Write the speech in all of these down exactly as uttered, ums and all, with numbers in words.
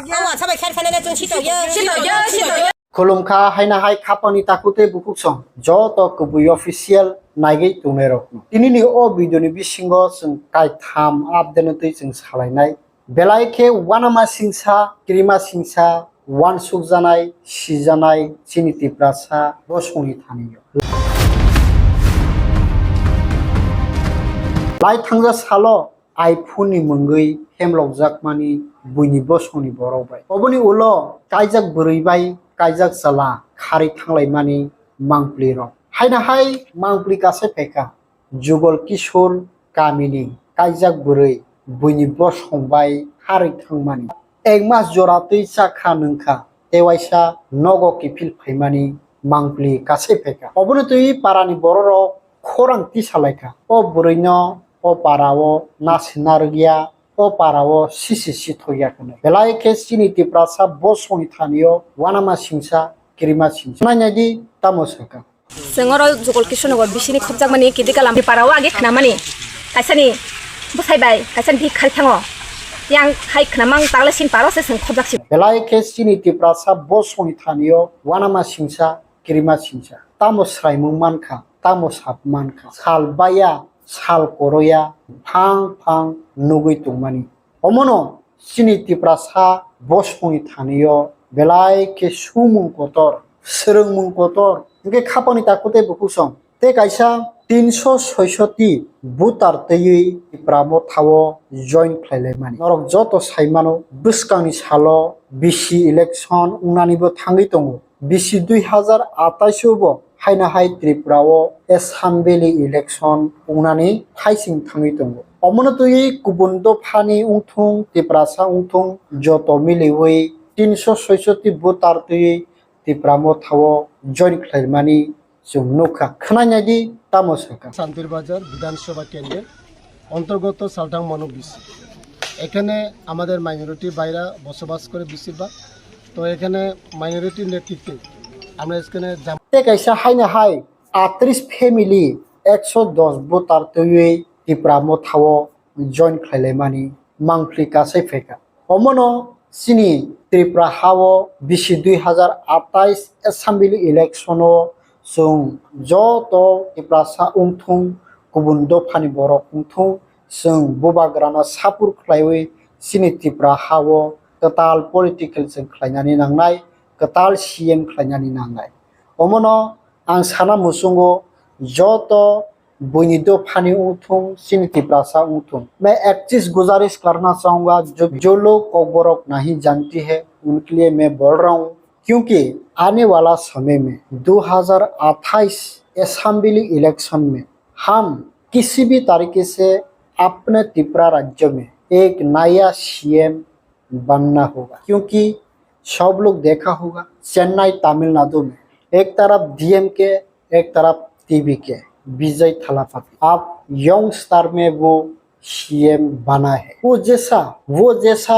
Awa, sabai kher khanene chwng sitokya. Sitokya, sitokya. Khulumkha haina hai khapangni takhuk tei bukhuk song joto kubui official naigwi tongnairokno. Tinini o video ni bisingo chwng kaitham update no twi chwng salainai. Belai khe uanama singsa, kirima singsa, uansukjanai, sijanai chini Tiprasa bosongni thani-o. Lai thangja salo iPhone ni mungwi hemlokjakmani buini bosongni borok bai. Oboni ulo kaijak bwrwi bai kaijak chwla kharwi thanglaimani mangpli rok. Haina hai mangpli kasai phaikha Jugol Kishore kamini kaijak bwrwi buini bosong bai kharwi thangmani. Ek mas jora twi chakha nwngkha tei waisa nogo kiphil phaimani mangpli kasai phaikha. Obono twi parani bororok khorang tisalaikha. O bwrwino o parao nasi narwkya, o parao sisi sithokya hwnwi. Belai khe chini Tiprasa bosongni thani-o uanama singsa, kirima singsa. Nainai di tamo sakha. Chwng oro Jugol Kishore Nagar bisini khopjakmani kidi kalam parao age khnamani. Kaisani bwsai bai, kaisani bihik kharwi thango. Yang hai khnamang tagle sin paro se chwng khopjak si. Belai khe chini Tiprasa bosongni thani-o uanama singsa, kirima singsa. Tamo swraimung mankha, tamo sap mankha. Sal baya, sal koroya, phang phang nugwi tongmani. Omono chini Tiprasa bosongni thani-o belai khe sumung kotor, swrwngmung kotor, hwnkhe khapangni takhuk tei bukhuk song. Tei kaisa tinso soisoti voter twiwi Tipra Motha-o join khlailaimani. Norok joto saimano, bwskangni salo bisi election wngnanibo thangwi tongo. Bisi dui hazar atais o bo haina hai Tripura o assembly election wngnani thaising thangwi tongo. Omono twiwi kubun dophani wngthung, Tiprasa wngthung, joto miliwi tinso soisoti voter twiwi Tipra Motha o join khlaimani chwng nukha. Khwnai naidi tamo sakha. শান্তির বাজার বিধানসভা কেন্দ্রে অন্তর্গত সালটাং মনো বিসি। এখানে আমাদের মাইনরিটি ভাইরা বসবাস করে বেশিরভাগ। তো এখানে মাইনরিটির নেতৃত্বে আমরা এখানে জাম- Tei kaisa haino hai atris family ekso dos voter twiwi Tipra Motha o join khlailaimani mangpli kasai phaikha. Omono chini Tripura ha o bisi dui hazar atais assembly election o chwng joto Tiprasa wngthung, kubun dophani borok wngthung, chwng bubagrano support khlaiwi chini Tripura ha o kwtal political chwng khlainani nangnai, kwtal C M khlainani nangnai. Omono ang sana muchungo joto buini dophani wngthung, chini Tiprasa wngthung. मैं एक चीज गुजारिश करना चाहूंगा, जो, जो लोग कोकबोरोक नहीं जानती है, उनके लिए मैं बोल रहा हूँ, क्योंकि आने वाला समय में दो हज़ार अट्ठाईस असेंबली इलेक्शन में हम किसी भी तरीके से अपने त्रिपुरा राज्य में एक नया सीएम बनना होगा, क्योंकि सब लोग देखा होगा, चेन्नई तमिलनाडु में एक तरफ डीएमके, एक तरफ टीवीके, विजय थालापति। आप यंगस्टर में वो सीएम बना है, वो जैसा, वो जैसा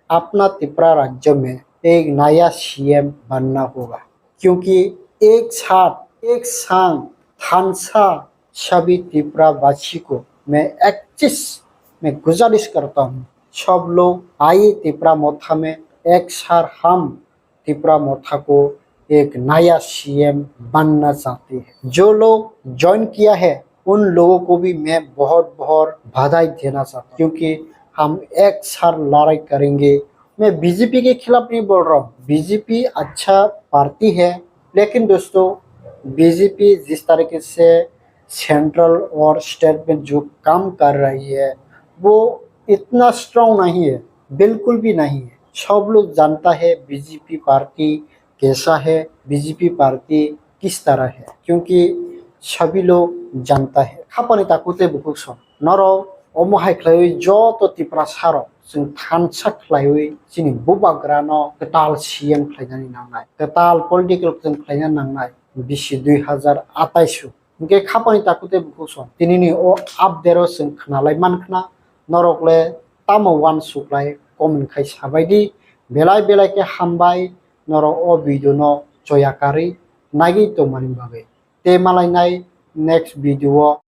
अपना त्रिपुरा राज्य में एक नया सीएम बनना होगा, क्योंकि एक साथ, एक संग, थानसा सभी त्रिपुरा वासी को मैं एक चीज मैं गुजारिश करता हूँ, सब लोग आइए त्रिपुरा मोथा में, एक साथ हम त्रिपुरा मोथा को एक नया सीएम बनना चाहते हैं। जो लोग ज्वाइन किया है, उन लोगों को भी मैं बहुत बहुत बधाई देना चाहता हूँ, क्योंकि हम एक साथ लड़ाई करेंगे। मैं बीजेपी के खिलाफ नहीं बोल रहा हूँ, बीजेपी अच्छा पार्टी है, लेकिन दोस्तों, बीजेपी जिस तरीके से सेंट्रल और स्टेट में जो काम कर रही है, वो इतना स्ट्रांग नहीं है, बिल्कुल भी नहीं है। सब लोग जानता है बीजेपी पार्टी कैसा है, बीजेपी पार्टी किस तरह है, क्योंकि सभी लोग जानता है। Khapani takhuk tei bukhuk song, norok omo hai khlaiwi joto Tiprasa rok chwng thansa khlaiwi chini bubagrano kwtal C M khlainani nangnai, kwtal political chwng khlaina nangnai bisi dui hazar atais o. Hwnkhe khapani takhuk tei bukhuk song, tinini o update o chwng khnalai mankhna, norok le tamo uansuk lai comment khai sabaidi, belai belai khe hambai norok o video no choya karwi naigwi tongmani bagwi. Tei malainai next video o.